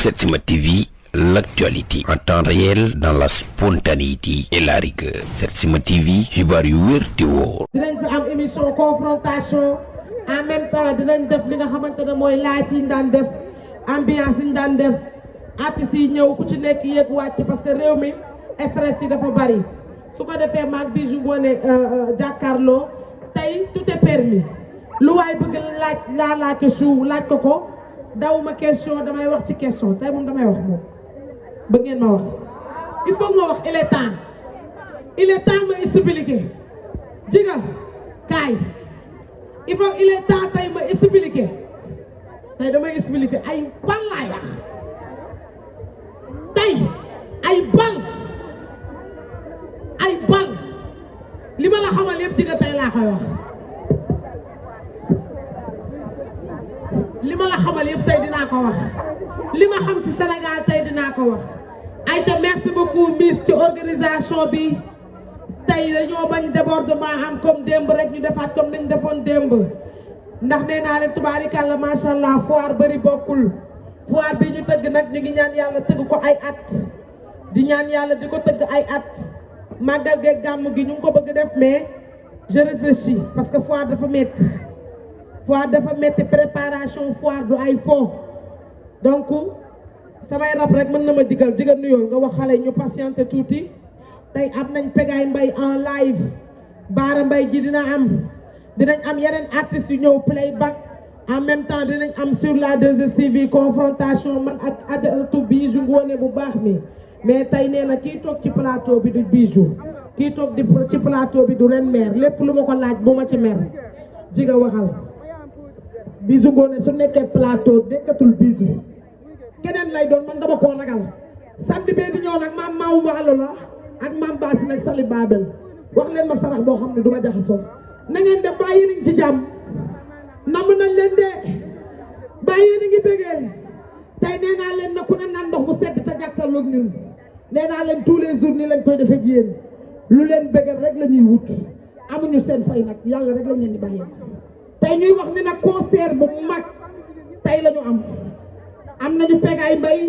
Setsima TV, l'actualité en temps réel dans la spontanéité et la rigueur. Setsima TV, xibaar yu wér te wóor. dinañ fi am émission confrontation en même temps dinañ def li nga xamante ne mooy live yi ñu daan def ambiance yi ñu daan def artistes yi ñëw ku ci nekk yéeg wàcc parce que réew mi stress yi dafa bari su ko defee maag Bijou Ngoné Diakarlo tey tout est permis lu waay bëgg laaj question laaj ko dawuma question damay wax ci question tey moom damay wax moom bëgg ngeen ma wax il faut ma wax il est temps ma expliquer jiga kaay il est temps tey ma expliquer tey damay expliquer ay bal laay wax tey ay bal li ma la xamal yëpp jiga tey laa koy wax li ma la xamal yëpp tey dinaa ko wax li ma xam ci Sénégal tey dinaa ko wax ayca merci beaucoup Miss ci organisation bi tey dañoo bañ débordement am comme démb rek ñu defaat comme nañ defoon démb ndax nee naa leen tubaarikàlla macha allah foire bari bokkul foire bi ñu tëgg nag ñu ngi ñaan yàlla tëgg ko ay at di ñaan yàlla di ko tëgg ay at màggal geeg gàmm gi ñu ngi ko bëgg def mais je réfléchis parce que foire dafa métti préparation foire du ay fo donc samay rab rek mën na ma digal nuyoo nga wax xale ñu patienté tuuti tey am nañ Pegaay Mbay en live Baara Mbay ji dinañ am yeneen artistes yu ñëw playback en même temps dinañ am sur la 2STV confrontation man ak ajaratu Bijou Ngoné bu baax mi mais tey nee na kii toog ci plateau bi du Bijou kii toog ci plateau bi du ren meer lépp lu ma ko laaj bu ma ci mer jiga waxal Bijou Ngoné su nekkee plateau nekkatul Bijou keneen lay doon man dama koo ragal samedi bee di ñëw nag maam maawu waalo la ak maam baasi nag sali babel wax leen ma sarax boo xam ne du ma jaxasoo na ngeen def bàyyi nañ ci jàmm namm nañ leen de bàyyi na ngi bégee tey nee naa leen na ku ne naan ndox bu sedd te jàkkaarloog ñun nee naa leen tous les jours nii lañ koy defee ak yéen lu leen bégal rek la ñuy wut amuñu seen fay nag yàlla rek lañ leen di bàyyee tey ñuy wax ni nag concert bu mag tey la ñu am nañu Pegaay Mbay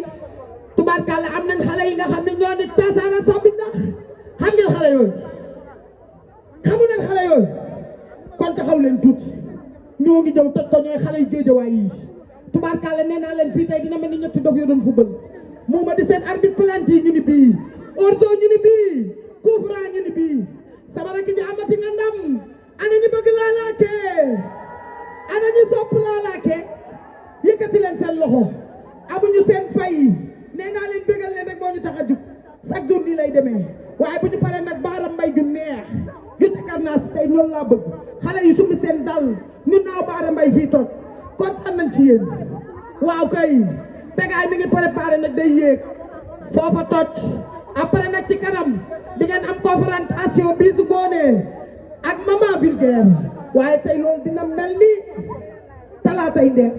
tubaarkàlla am nañ xale yi nga xam ne ñoo ne tasaara sax bi ndax xam ngeen xale yooyu xamu leen xale yooyu kon taxaw leen tuuti ñoo ngi ñëw toj ko ñooy xale yu géejawaay yi tubaarkàlla nee naa leen fii tey dina mel ni ñetti dof yoo doon football moo ma di seen arbitre plante yi ñu ni bii orzo ñu ni bii coup franc ñu ni bii sama rakk ji amati nga ndam ana ñu bëgg laalaake ana ñu sopp laalaake yëkkati leen seen loxo amuñu seen fay nee naa leen bégal leen rek moo ñu tax a jug chaque jour nii lay demee waaye bu ñu paree nag Baara Mbay ju neex ju takar naa si tey noonu laa bëgg xale yi sumi seen dal ñu naaw Baara Mbay fii toog kontaan nañ ci yéen waaw kay Pegaay mi ngi préparé nag day yéeg foofa toj après nag ci kanam di ngeen am confrontation Bijou Ngoné ak maman Vulgaire waaye tey loolu dina mel ni talaatay ndeer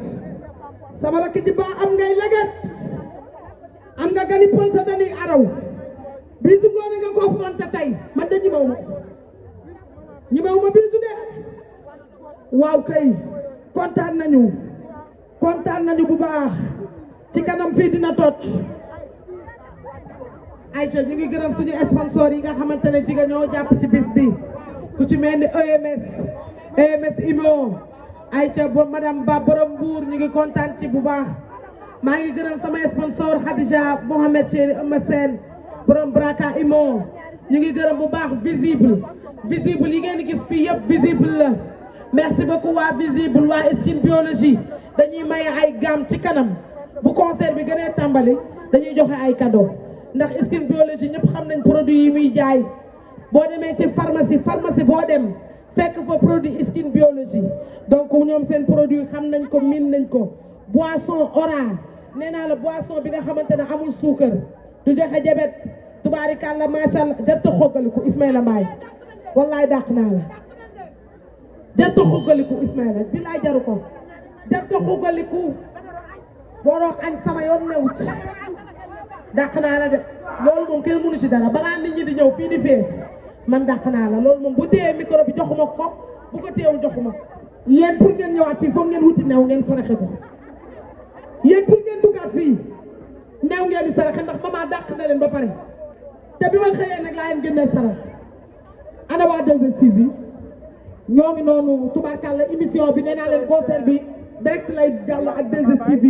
sama rakk ji ba am ngay lagat am nga gali pël sa dañuy araw Bijou Ngoné nga confronté tey man de ñimew ma Bijou de waaw kay kontaan nañu bu baax ci kanam fii dina toj Aïcha ñu ngi gërëm suñu sponsor yi nga xamante ne jigéen ñoo jàpp ci bis bi ku ci mel ni EMS Imo Aïcha bo madame Ba borom Mbour ñu ngi kontaan ci bu baax maa ngi gërëm sama sponsor Khadija Mohamed Chéri Eumeu Sène borom Braka Imo ñu ngi gërëm bu baax visible yi ngeen di gis fii yëpp visible la merci beaucoup waa visible waa skin biologie dañuy maye ay gamme ci kanam bu concert bi gënee tàmbali dañuy joxe ay cadeau ndax skin biologie ñëpp xam nañ produit yi muy jaay boo demee ci pharmacie boo dem fekk fa produit skin biologie donc ñoom seen produit xam nañ ko miin nañ ko boisson ora nee naa la boisson bi nga xamante ne amul suukar du joxe jabet tubaarikàlla macha allah jarta xoggaliku Ismaïla Mbaye wallaay dàq naa la jarta xoggaliku Ismaïla bilaay jaru ko jarta xoggaliku boo doon añ sama yoon newut dàq naa la de loolu moom kenn mënu ci dara balaa nit ñi di ñëw fii di fees man dàq naa la loolu moom bu téyee micro bi joxuma ko bu ko téyewul joxuma ko yéen pour ngeen ñëwaat fii foog ngeen wuti new ngeen saraxe ko yéen pour ngeen duggaat fii neew ngeen di sarax ndax maman dàq na leen ba pare te bi ma xëyee nag laa leen génnee sarax ana waa 2STV ñoo ngi noonu tubaarkàlla émission bi nee naa leen concert bi direct lay jàll ak 2STV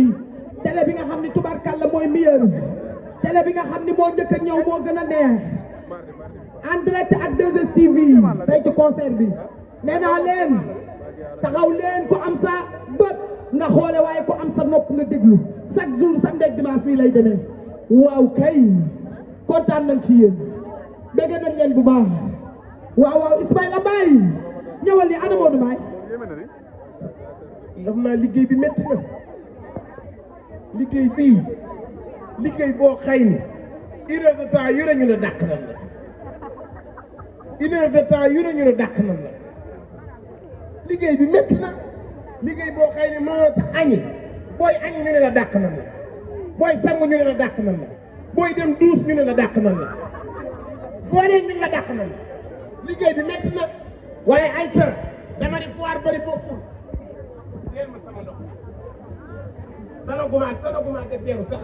télé bi nga xam ni tubaarkàlla mooy meilleur télé bi nga xam ni moo njëkk a ñëw moo gën a neex en direct ak 2STV tey ci concert bi nee naa leen taxaw leen ku am sa bët nga xoole waaye ku am sa nopp nga déglu chaque jour samedi ak dimanche nii lay demee waaw kay kontaan nañ ci yéen dégg nañ leen bu baax waaw Ismaïla Mbaye ñëwal ni ana Modou Mbaye daf naa liggéey bi métti na liggéey bii liggéey boo xëy ni une heure de temps yu ne ñu la dàq nan la une heure de temps yu ne ñu la dàq nan la liggéey bi métti na liggéey boo xëy ni moo tax añi booy añi ñu ne la dàq nan la booy sangu ñu ne la dàq nan la booy dem duus ñu ne la dàq nan la foo leen ñu ne la dàq nan la liggéey bi métti na waaye ay ta dama di foire bari bokkul leen ma sama ndox talaguma deseeru sax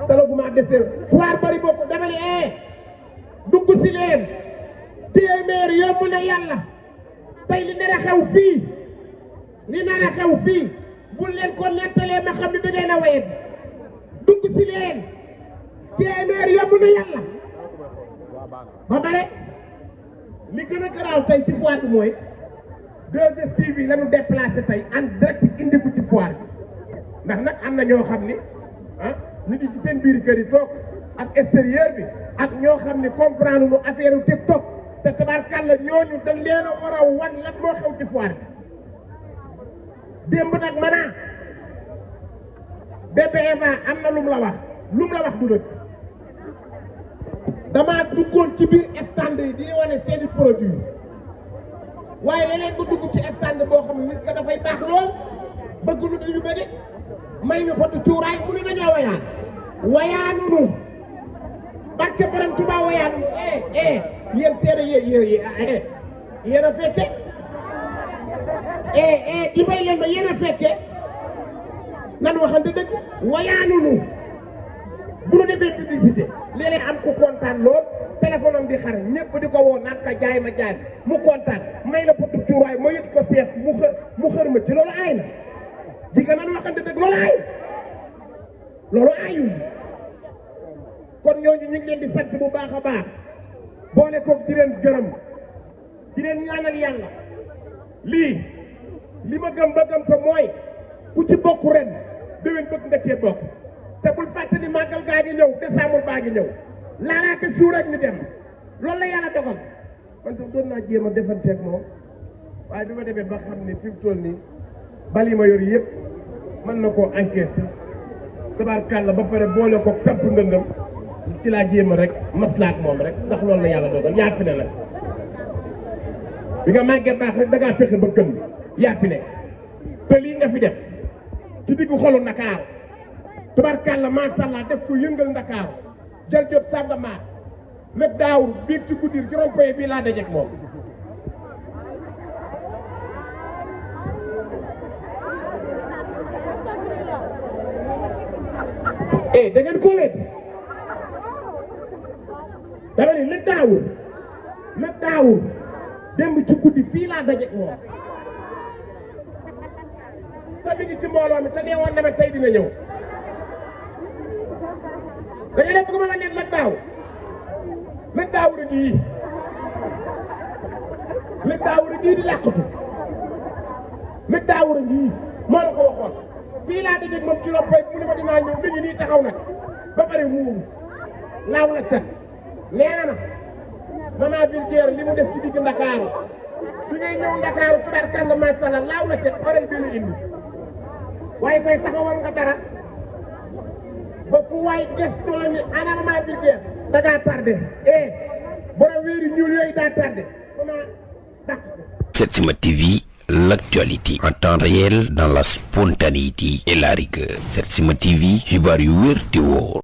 talaguma deseeru foire bari bokkul dama ni dugg si leen téeméer yomb na yàlla tey li nar a xew fii bul leen ko nettalee ma xam ne da ngeen a wayet dugg si leen téeméer yomb na yàlla ba bare li gën a garaaw tey ci foire bi mooy 2STV la ñu déplacé tey en direct indi ko ci foire bi ndax nag am na ñoo xam ni nit yi ci seen biir kër yi toog ak extérieur bi ak ñoo xam ni comprendre nu affaire TikTok te tabarkàlla ñooñu dañ leen a war a wan lan moo xew ci foire bi démb nag maanaam bébé Eva am na lu mu la wax du dëgg damaa duggoon ci biir stand yi di wane seeni produit waaye léeg-léeg nga dugg ci stand boo xam ne nit ka dafay baax lool bëgg lu ñu bëgg may ñu potu cuuraay mu ne dañoo wayaanunu barke borom Tuubaa wayaanunu yéen seede yéen a fekke di may leen ma yéen a fekke nan waxante dëgg wayaanunu bu nu defee publicité léeg-léeg am ku kontaan lool téléphone am di xar ñëpp di ko woo naan ka jaay ma jaay mu kontaan may la potu cuuraay ma yët ko seef mu xër ma ci loolu aay na di nga nan waxante dëgg loolu aayul kon ñooñu ñu ngi leen di sant bu baax a baax boole koog di leen gërëm di leen ñaanal yàlla li ma gëm ba gëm ko mooy ku ci bokk ren déwén bëgg nga cee bokk te bul fàtte ni màggal gaa ngi ñëw décembre baa ngi ñëw laalaate suur ak ñu dem loolu la yàlla dogal man sax doon naa jéem a defanteeg moom waaye bi ma demee ba xam ne fi mu toll nii bali ma yor yëpp mën na koo encaissé tabaarkàlla ba pare boole ko samp ndëndam ci laa jéem a rek maslaak moom rek ndax loolu la yàlla dogal yaa fi ne nag bi nga màggee baax rek da ngaa fexe ba kën yaa fi ne te lii nga fi def ci diggu xolu Ndakaaru tabaarkàlla macha allah def ko yëngal Ndakaaru jël jot Sàngamaar lépp daawul biig ci guddi ci rond-point bii laa dajeeg moom. da ngeen ko wéet dama ni lépp daawul démb ci guddi fii laa dajeeg moom. te mi ngi ci mbooloo mi te nee woon na ma tey dina ñëw. da nga def bëgg ma leen lëg daawur a ngi lëg daawur a ngi di làqatu lëg daawur a ngi moo la ko waxoon fii laa dajeeg moom ci roppay mu ne ma dinaa ñëw mi ngi nii taxaw nag ba pare muuru laaw la cat nee na ma maman Vulgaire li mu def ci digg Ndakaaru bi ngay ñëw Ndakaaru tubaarkàlla macha allah laaw la cat orange bi lu indi waaye tey taxawal nga dara ba fu waay gëstoo ni ana maman Vulgaire da ngaa tardé borom wéeri ñuul yooyu daa tardé maman dàq ko. Setsima TV, l'actualité en temps réel dans la spontanéité et la rigueur. Setsima TV, xibaar yu wér te wóor.